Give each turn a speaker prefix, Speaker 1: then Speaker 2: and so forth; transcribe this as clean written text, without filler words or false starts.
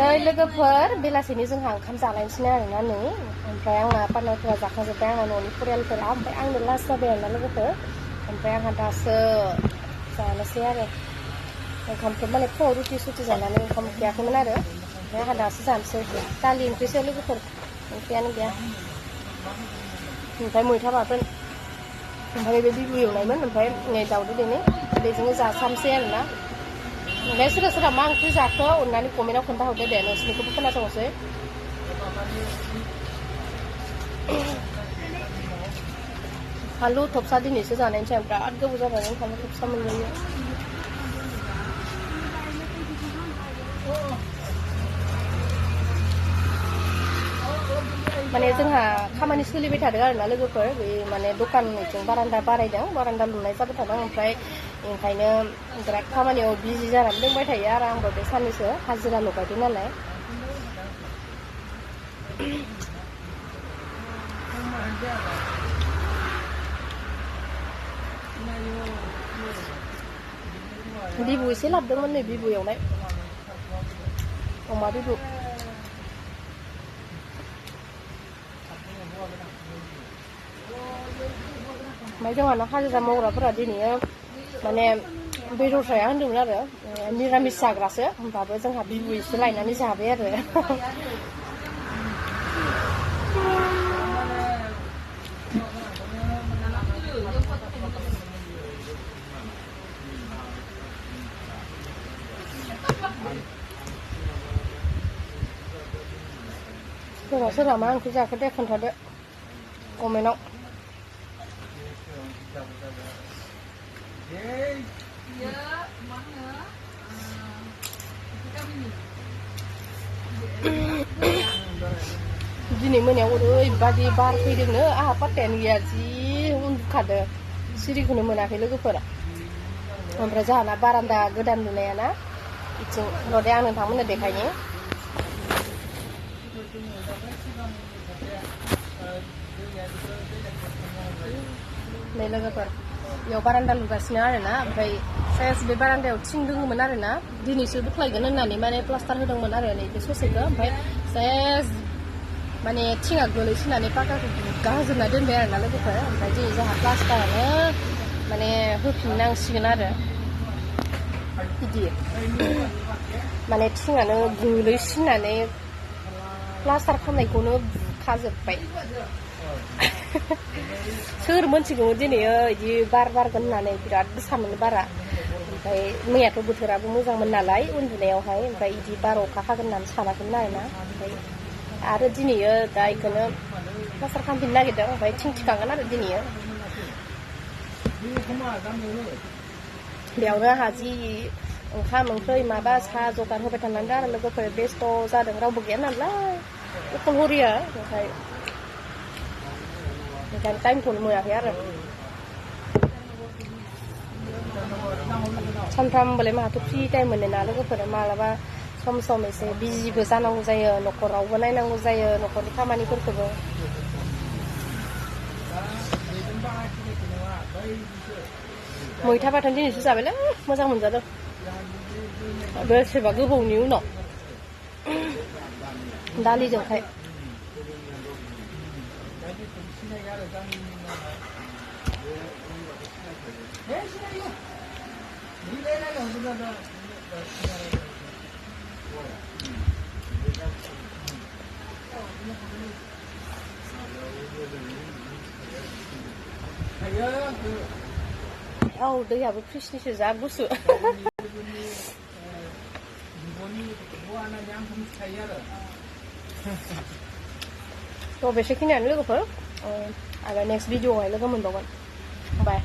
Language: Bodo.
Speaker 1: नै लोगोफोर बेलासिनि जोंहा ओंखाम जालायनोसै आरोना नै ओमफ्राय आंना पार्टनारफोरा जाखांजोब्बाय आंना न'नि फरियालफोरा ओमफ्राय आंनो लास्ट जाबाय आरोना लोगोफोर ओमफ्राय आंहा दासो जानोसै आरो ओंखामखौ माने फुङाव रुटि सुटि जानानै ओंखाम गैयाखैमोन आरो ओमफ्राय आंहा दासो जानोसै दालि ओंख्रिसो लोगोफोर ओंख्रियानो गैया ओमफ्राय मैथा बाथोन ओमफ्राय बे बिबु एवनायमोन ओमफ्राय नै दाउदै दैनै बेजोंनो जासामसै आरोना ओमफ्राय सोरबा सोरबा मा ओंख्रि जाखो अननानै कमेन्टआव खोन्थाहरदो दे नोंसिनिखौबो खोनासंनोसै फानलु थबसा दिनैसो जानायनिसै आं बिराद गोबाव जाबाय फानलु थबसा मोनजायो माने जोंहा खामानि सोलिबाय थादों आरोना लोगोफोर बे माने दखानजों बारान्दा बारायदों बारान्दा लुनाय जाबाय थादों ओमफ्राय ओंखायनो बिराद खामानियाव बिजि जानानै दंबाय थायो आरो आंबो बे साननैसो हाजिरा लगायदों नालाय बिबु एसे लाबोदोंमोन नै बिबु एवनाय अमा बिबु ओमफ्राय जोंहाना हाजिरा मावग्राफोरा दिनै माने बेदर जाया होनदोंमोन आरो निरामिस जाग्रासो होमबाबो जोंहा बिबु एसे लायनानै जाबाय आरो सोरबा मा ओंख्रि जाखो दे खोन्थादो कमेन्टआव दिनै मोनायाव ओरैबादि बार फैदोंनो आंहा पात्तायानो गैया जि उन्दुखादों सिरिखौनो मोनाखै लोगोफोरा ओमफ्राय जोंहाना बारान्दा गोदान लुनायाना बिथिं र'दे आं नोंथांमोननो देखायनि नै लोगोफोर बेयाव बारान्दा लुगासिनो आरोना ओमफ्राय सेस बे बारान्दायाव थिं दङमोन आरोना दिनैसो बोख्लायगोन होननानै माने प्लास्टार होदोंमोन आरो नै बे ससेखौ ओमफ्राय सेस माने थिङा गोलैसिनानै पाकाखौ गाहोजोबना दोनबाय आरोना लोगोफोर ओमफ्राय दिनै जोंहा प्लास्टारानो माने होफिननांसिगोन आरो बिदि माने थिङानो गोलैसिननानै प्लास्टार खालामनायखौनो बुखाजोब्बाय सोर मोनथिगौ दिनै बिदि बार बारगोन होननानै बिराद गोसामोन बारा ओमफ्राय मैयाथ' बोथोराबो मोजांमोन नालाय उन्दुनायावहाय ओमफ्राय बिदि बार अखा हागोन होननानै सानाखैमोन आरोना ओमफ्राय आरो दिनै दा बेखौनो प्लास्टार खालामफिननो नागिरदों ओमफ्राय थिं थिखांगोन आरो दिनै बेयावनो आंहा जि ओंखाम ओंख्रि माबा साहा जगार होबाय थानांदों आरो लोगोफोर बेस्थ' जादों रावबो गैया नालाय अखलहरिया ओंखायनो टाइमखौनो मोनाखै आरो सानफ्रामबोलाय माथो फ्रि टाइम मोनो ना लोगोफोर मालाबा सम सम एसे बिजिबो जानांगौ जायो न'खरावबो नायनांगौ जायो न'खरनि खामानिफोरखौबो मैथा बाथोन दिनैसो जाबायलै मोजां मोनजादों बेसेबा गोबावनि उनाव दालिजोंहाय औ दैयाबो फ्रिजनिसो जा गुसु थ' बेसेखिनियानो लोगोफोर आरो नेक्स्ट भिडिअआवहाय लोगो मोनबावगोन बाय